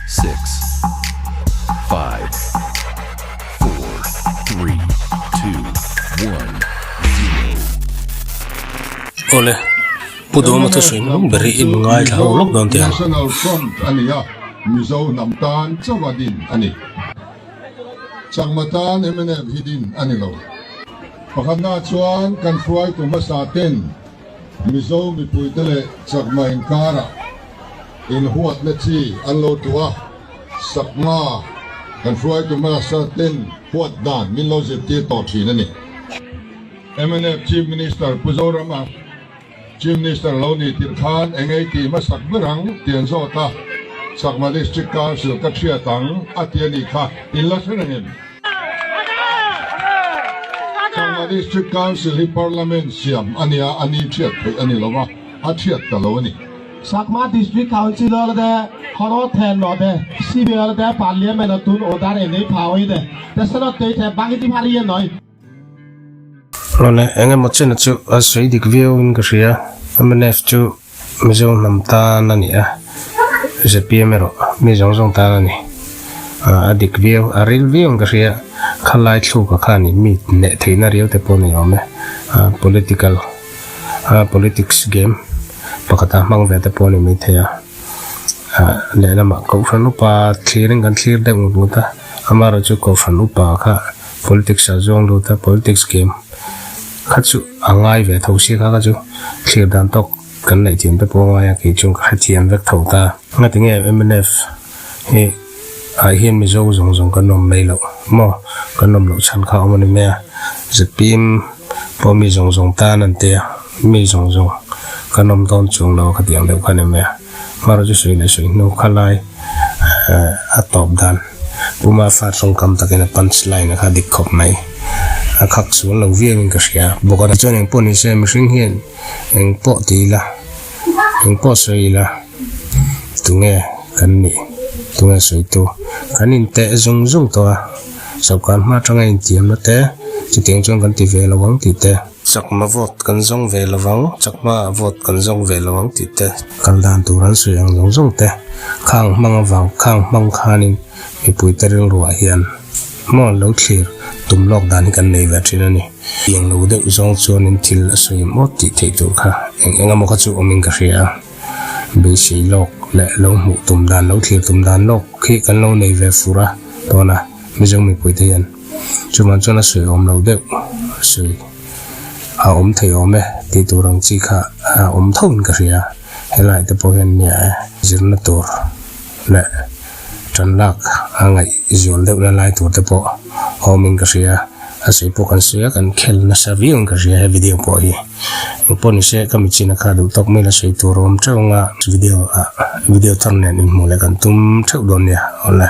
6, 5, 4, 3, 2, 1, 0. Awle, Pu Dawma thusawi hmang ber hi i ngaithla ho lawk dawn teh ang. National Front a ni a, Mizo hnam tan chauh a din a ni. Chakma tan mnf hi din a ni lo. Pakhatna chuan kan hruaitu hmasa ten Mizo mipuite leh Chakma inkarah inhuatna chi an lo tuah a, Sakma kan hruaitu hmasa ten huat dan min lo zirtir tawh thin a ni. Mnf Chief Minister Pu Zorama Chief Minister lo ni tirh khan eng ei tih hmasak ber ang tih an zawt a, Chakma District Council ka hriat ang a ti a nih kha in la hre reng em? Chakma District Council hi Parliament siam a nia, a ni hriat theih a ni lo va, a hriat ta lo a ni. Chakma District Council de horo then no de CBL de Parliament tun order enei phawi de tesenot tei the bangiti phariye noi. Awle, eng emaw chena chu a sawi dik viau in ka hria. Mnf chu Mizo hnam tan a ni a, zpm erawh mi zawng zawng tan a ni. A dik viau, a ril viau in ka hria. Khalai thluka khan in mi neh theihna riau te pawh a nei awm e. Political, politics game pakhata hmang ve te pawh a ni maithei a. Lehlamah Kohhran upa thlirin kan thlir deuh ngut ngut a, amaherawhchu Kohhran upa kha Politics ah zawng lut a, politics game kha chu a ngai ve tho sia kha kha chu thlir dan tawk kan neih thiam te pawh a ngai a, kei chuan ka hrethiam vek tho ta. Ngati nge mnf hi ah hian Mizo zawng zawng kan awm mai loh maw? Kan awm loh chhan kha a awm a ni mai a, zpm pawh mi zawng zawng tan an tia, mi zawng zawng kan awm dawn chuang lo a khatiang deuh kha a ni mai a. Hmar chu sawi leh sawi hnu kha lai a tawp dan Puma fa tawngkam takin a punch line a kha dik khawp mai. A khak sual lo viau in ka hria bawk a. Chuan engpawh ni se mihring hian engpawh ti ila, engpawh sawi ila tunge kan nih, tunge sawi tu kan inteh zung zung tawh a. Sawrkar hma atanga intiamna te chutiang chuan kan ti ve lo ang tih te. Chakma vote kan zawng ve lo vang, chakma ah vote kan zawng ve lo ang tih te, kal dan tur an sawi ang zawng zawng te, khang hmang avang khang hmang khanin mipui te rilruah hian maw lo thlir tum lawk dan hi kan nei ve thin a ni. Piang lo deuh zawng chuanin thil a sawi maw tih theih tur kha eng eng emaw kha chu awmin ka hria a, beisei lawk leh lo hmuh tum dan lo thlir tum dan lawk khi kan lo nei ve fur a dawn a, Mizo mipui te hian. Chuvang chuan a sawi awm lo deuh, sawi a awm thei awm e tih tur ang chi kha a awm tho in ka hria. Helai te pawh hian nia e zirna tur leh tan lak a ngaih zual deuh na lai tur te pawh a awm in ka hria. A sawi pawh kan sawi a, kan khel nasa viau in ka hria he video pawh hi. Engpawh ni se ka michina kha duh tawk mai la sawi tur a awm teuh ang a, video ah video thar nen inhmuh leh kan tum theuh dawn nia. Awle.